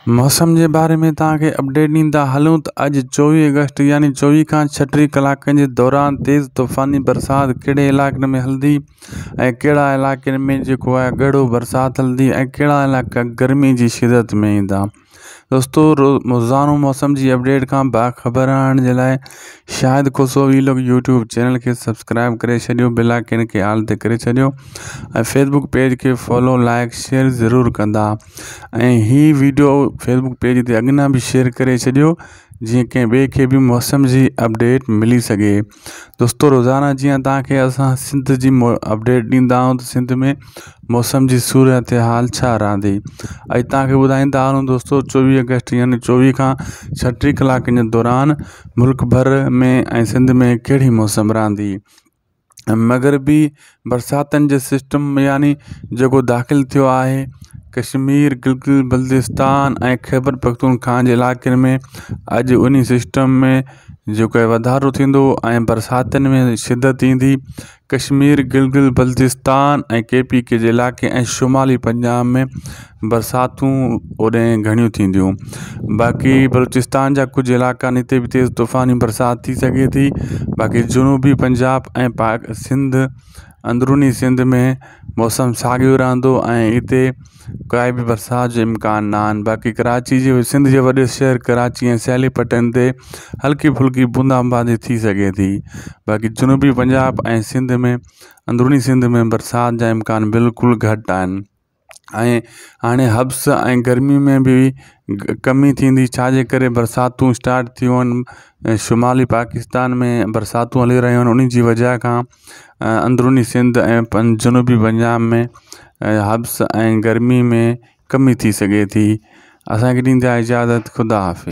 موسم جي باري ۾ توهان کي اپڊيٽ ڏيندا هلون ته اڄ 24 آگسٽ يعني 24 کان 36 ڪلاڪن جي دوران تيز طوفاني برسات ڪهڙي علائقن ۾ هلندي ۽ ڪهڙا علائقن ۾ جيڪو آهي ڳڙو برسات هلندي ۽ ڪهڙا علائقا گرمي جي شدت ۾ ايندا. دوستو روزانو موسم جي اپڊيٽ کان باخبر رهڻ جي لاء Shahid Khoso vlog YouTube channel کي سبسڪرائب ڪري ڇڏيو بيل آئڪن کي آل تي ڪري ڇڏيو ۽ فيسبوڪ پيج کي فالو لائڪ شيئر ضرور ڪندا ۽ هي ويڊيو فيسبوڪ پيج تي اڳنا به شيئر ڪري ڇڏيو جيئن ڪنهن ٻئي کي به موسم جي اپڊيٽ ملي سگهي. دوستو روزانه جيئن توهان کي اسان سنڌ جي اپڊيٽ ڏيندا آهيون ته سنڌ ۾ موسم جي صورتحال ڇا رهندي اڄ توهان کي ٻڌائيندا هلون دوستو 24 آگسٽ يعني 24 کان 36 ڪلاڪن جي دوران ملڪ ڀر ۾ ۽ سنڌ ۾ ڪهڙي موسم رهندي مغربي برساتن جي سسٽم يعني جيڪو داخل ٿيو آهي ڪشمير گلگت بلتستان ۽ خيبر پختونخوا جي علائقن ۾ اڄ انهي سسٽم ۾ جيڪو آهي واڌارو ٿيندو ۽ برساتن ۾ شدت ايندي ڪشمير گلگت بلتستان ۽ ڪي پي ڪي جي علائقي ۽ شمالي پنجاب ۾ برساتون اوڏي گهڻيون ٿينديون باقي بلوچستان جا ڪجهه علائقا آهن اتي به تيز طوفاني برسات ٿي سگهي ٿي باقي جنوبي پنجاب ۽ پاڪ سنڌ اندروني سنڌ ۾ موسم ساڳيو رهندو ۽ اتي ڪائي به برسات جو امڪان نه آهن باقي ڪراچي جي سنڌ جي وڏي شهر ڪراچي ۽ ساحلي پٽن تي هلڪي ڦلڪي بوندا باندي ٿي سگهي ٿي باقي جنوبي پنجاب ۽ سنڌ ۾ اندروني سنڌ ۾ برسات جا امڪان بلڪل گهٽ آهن. ۽ هاڻي حبس ۽ گرمي ۾ به ڪمي ٿيندي ڇا جي ڪري برساتون اسٽارٽ ٿيون آهن شمالي پاڪستان ۾ برساتون هلي رهيون آهن ان جي وجهه کان اندروني سنڌ ۽ جنوبي پنجاب ۾ حبس ۽ گرمي ۾ ڪمي ٿي سگهي ٿي اسانکي ڏيندا اجازت خدا حافظ.